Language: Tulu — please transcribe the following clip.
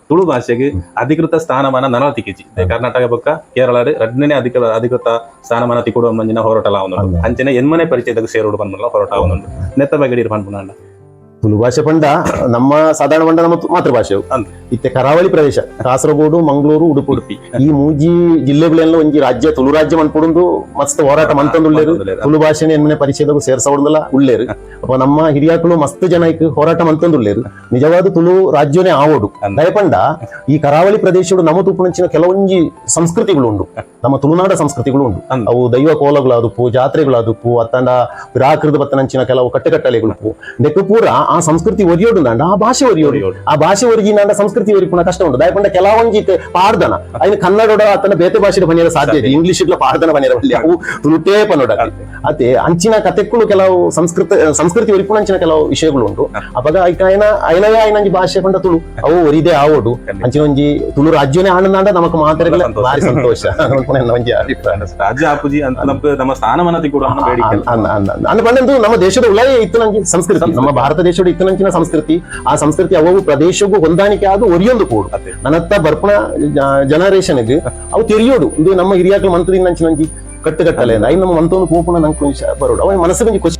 ತುಳು ಭಾಷೆಗೆ ಅಧಿಕೃತ ಸ್ಥಾನಮಾನ ನನಲ ತಿಕ್ಕಿಜಿ. ಕರ್ನಾಟಕ ಬೊಕ್ಕ ಕೇರಳ ರಡ್ಡನೇ ಅಧಿಕೃತ ಸ್ಥಾನಮಾನ ತಿಕ್ಕುಡು ಮಂಜಿನ ಹೋರಾಟ ಆವೊಂದುಂಡು. ಅಂಚನೆ ಎನ್ಮನೆ ಪರಿಚಯದಾಗ ಸೇರೋಡು ಪನ್ಪುನ ಹೋರಾಟ ಆವೊಂದುಂಡು. ನೆತ್ತ ಬಗ್ಗೆ ಇರ್ ಪನ್ಪುನಾಂಡ. ತುಳು ಭಾಷೆ ಪಂಡ ನಮ್ಮ ಸಾಧಾರಣ ಪಂಡ ನಮ್ಮ ಮಾತೃಭಾಷೆ. ಇತ್ತೆ ಕರಾವಳಿ ಪ್ರದೇಶ, ಕಾಸರಗೋಡು, ಮಂಗಳೂರು, ಉಡುಪಿ. ಉಡುಪಿ. ಈ ಮೂಜಿ ಜಿಲ್ಲೆಗಳೆಲ್ಲ ಒಂಜಿ ರಾಜ್ಯ, ತುಳು ರಾಜ್ಯ ಮನ್ಪುಡುಂದು ಮಸ್ತ್ ಹೋರಾಟ ಮಂತೊಂದುಲ್ಲೆರ್. ತುಳು ಭಾಷೆನೆ ಎನ್ಮನೆ ಪರಿಚಯದಾಗ ಸೇರ್ಸವಡದಲ್ಲ ಉಳ್ಳೇರು. ಅಪ್ಪ ನಮ್ಮ ಹಿರಿಯಾಕುಲು ಮಸ್ತ್ ಜನ ಇಕ್ ಹೋರಾಟ ಮಂತೊಂದುಲ್ಲೆರ್. ನಿಜವಾದ ತುಳು ರಾಜ್ಯನೇ ಆವೋಡು. ದಯಪಂಡ ಈ ಕರಾವಳಿ ಪ್ರದೇಶಡು ನಮ್ಮ ತುಪ್ಪುನಂಚಿನ ಕೆಲವೊಂಜಿ ಸಂಸ್ಕೃತಿಗಳು ಉಂಡು, ನಮ್ಮ ತುಳುನಾಡ ಸಂಸ್ಕೃತಿಗಳು ಉಂಡು. ಅವು ದೈವ ಕೋಲಗಳಾದುಪ್ಪು, ಜಾತ್ರೆಗಳಾದುಪ್ಪು, ಅತ್ತಂಡ ಪ್ರಾಕೃತ ಬತ್ತನಂಚಿನ ಕೆಲವು ಕಟ್ಟೆಕಟ್ಟಲೆಗಳು ನೆಕ್ಕು ಪೂರ ಆ ಸಂಸ್ಕೃತಿ ಒರಿಯೋಡು ಅಂಡ ಆ ಭಾಷೆ ಒರಿಯೋಡು. ಆ ಭಾಷೆ ಒರಿಗಿನಾಂಡ ಸಂಸ್ಕೃತಿ ಒರಿಪುನ ಕಷ್ಟ ಉಂಟು. ದಯಪಂಡ ಕೆಲವೊಂಜಿ ಪಾಡ್ದನ ಐನ ಕನ್ನಡೋಡ ಅತ್ತನ ಬೇತೆ ಭಾಷೆ ಬನಿಯರ ಸಾಧ್ಯ ಇದೆ. ಇಂಗ್ಲಿಷ್ ಪಾಡ್ದನ ಬನಿಯರ ಬಲ್ಲಿ, ಅವು ತುಳುಟೇ ಪನೋಡ ಅತೆ. ಅಂಚಿನ ಕತೆಕ್ಕಳು ಕೆಲವು ಸಂಸ್ಕೃತಿ ಒರಿಪುನಂಚಿನ ಕೆಲವು ವಿಷಯಗಳು ಉಂಟು. ಅಪಗ ಐಕ ಐನ ಐನಯ ಐನಂಜಿ ಭಾಷೆ ಪಂಡ ತುಳು, ಅವು ಒರಿದೆ ಆವೋಡು. ಅಂಚಿನ ಒಂಜಿ ತುಳು ರಾಜ್ಯನೇ ಆನಂದಾಂಡ ನಮಕ್ ಮಾತರೆಗಳ ಸಂತೋಷ. ಭಾರಿ ಸಂತೋಷ ಅನ್ಪುನ ಎನ್ನ ಒಂಜಿ ಅಭಿಪ್ರಾಯ. ರಾಜ್ಯ ಆಪುಜಿ ಅಂತ ನಮ್ಗೆ ನಮ್ಮ ಸ್ಥಾನಮಾನ ತಿಕ್ಕುಡು ಅನ್ನೋ ಬೇಡಿಕೆ. ಅನ್ನ ಅನ್ನ ಅನ್ನ ಪಂಡಂದು ನಮ್ಮ ದೇಶದ ಉಳಾಯ ಇತ್ತು ಸಂಸ್ಕೃತಿ, ನಮ್ಮ ಭಾರತ ದೇಶದ ಇತ್ತನಂಚಿನ ಸಂಸ್ಕೃತಿ. ಆ ಸಂಸ್ಕೃತಿ ಅವು ಪ್ರದೇಶಕ್ಕೂ ಹೊಂದಾಣಿಕೆ ಆದ ಒರಿಯೊಂದು ಕೂಡು. ನನ್ನತ್ತ ಬರ್ಪಣ ಜನರೇಷನ್ಗೆ ಅವು ತೆರಿಯೋಡು. ಒಂದು ನಮ್ಮ ಹಿರಿಯಾಕ್ಳು ಮಂತ್ರದಿಂದ ಅಂಚಿನ ಒಂಜಿ ಕಟ್ಟುಕಟ್ಟಲೆ ಐನ್ ನಮ್ಮ ಮಂತೊಂದು ಪೋಪುನ ನಂಗೆ ಬರೋಡು ಅವ ಮನಸ್ಸಿಗೆ ಒಂಜಿ ಖುಷಿ.